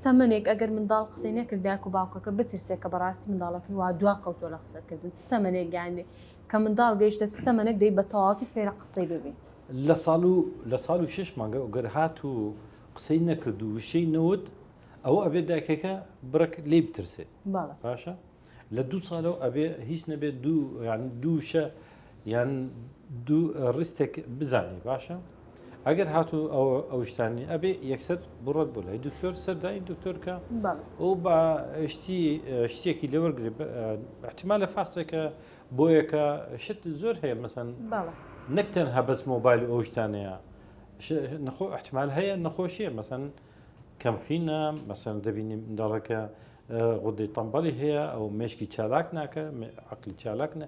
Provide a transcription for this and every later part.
تەمەنێک ئەگەر منداڵ قسەی نەکرد دایک و باوکەکە بترسێ کە بەڕاستی منداڵەکەی وا دوا کەوتووە لە قسەکردن چ تەمەنێک یانی کە منداڵ گەیشتە چ تەمەنێک دەی بە تەواوەتی فێرە قسەی ببی؟ لە ساڵ و لە ساڵ و شەش مانگە گەر هاتوو قسەی نەکرد و وشەی نەوت ئەوە ئەبێ دایکەکە بڕێک لێی بترسێ بەڵێ. باشە لە دوو ساڵەوە ئەبێ هیچ نەبێت دوو یان دوو شە یان دوو ڕستێک بزانێ باشە ئەگەر هاتوو ئەو ئەو شتانی ئەبێ یەکسەر بڕۆت بۆ لای دکتۆر سەردانی دکتۆر کە بەڵێ. ئەو بە شتی شتێکی لێوەرگێ احتمالە فاسێکە بۆیەکە شت زۆر هەیە مەسەن بەڵێ. نەک تەنها بەس مۆبایل و ئەو شتانەیە نەخۆ احتمال هەیە نەخۆشیە مەسەن کەمخینە مەسەن دەبینی منداڵەکە غودەی تەمبەڵی هەیە ئەو مێشکی چالاک ناکە عقلی چالاک نە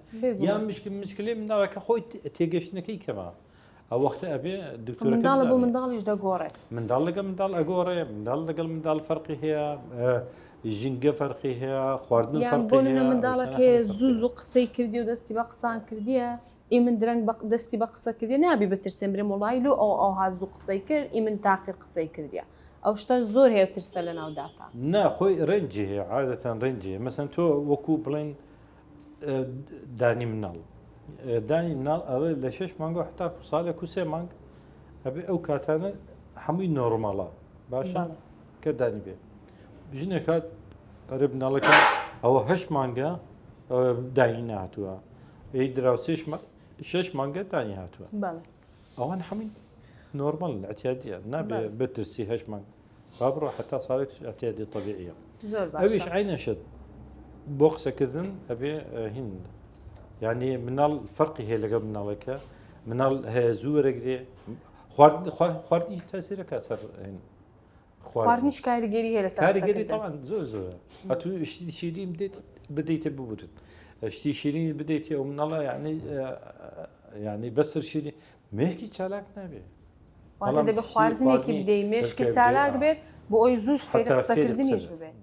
یان مشکل مشکلی منداڵەکە خۆی تێگەشتنەکەی کەمە ئەو وەختە ئەبێ دکتۆر منداڵ بۆ منداڵیش دەگۆڕێت منداڵ لەگەڵ منداڵ ئەگۆڕێ منداڵ لەگەڵ منداڵ فەرقی هەیە ژینگە فەرقی هەیە خواردن فەرقی هەیە منداڵەکەی زوو زوو قسەی کردی و دەستی بە قسان کردیە ئی من درەنگ بە دەستی بە قسە کردیە نابی بترسێن برێم وڵی لۆ ئەو ئەوها زوو قسەی کرد ئی من تاقیر قسەی کردیە ئەو شتەش زۆر هەیە ترسە لە ناو داتا. نا خۆی range ی هەیە عادەتەن range ی هەیە مەسەن تۆ وەکو بڵێن دانی مناڵ دانی مناڵ ئەڵێ لە شش مانگەوە هەتا ساڵێک و سێ مانگ ئەبێ ئەو کاتانە هەمووی normal ە باشە کە دانی بێ ژنێک هات ئەرێ مناڵەکە ئەوە هەشت مانگە دانی نهاتووە ئەی دراوسێش شش مانگە دانی هاتووە ئەوان هەمووی normal اعتیادیە نابێ بترسی هەشت مانگ با بڕۆ حتا ساڵێک اعتیادی طبیعیە ئەویش عینە شت بۆ قسەکردن ئەبێ هین یعنی مناڵ فەرقی هەیە لەگەڵ مناڵێکە مناڵ هەیە زوو وەرەگرێ خواردنی تەسیرەکە سەر هین خواردنیش کاریگەری هەیە لەسەر کاریگەری تەوان زۆر زۆرە ئەتو شتی شیرین بدەیت بدەیتە ببورن شتی شیرین بدەیت ئەو مناڵە یعنی یعنی بەسەر شیری مێشکی چالاک نابێ واتە دەبێت خواردنێکی بدەی مێشکی چالاک بێت بۆ ئەوی زووش فێری قسەکردنیش ببێت.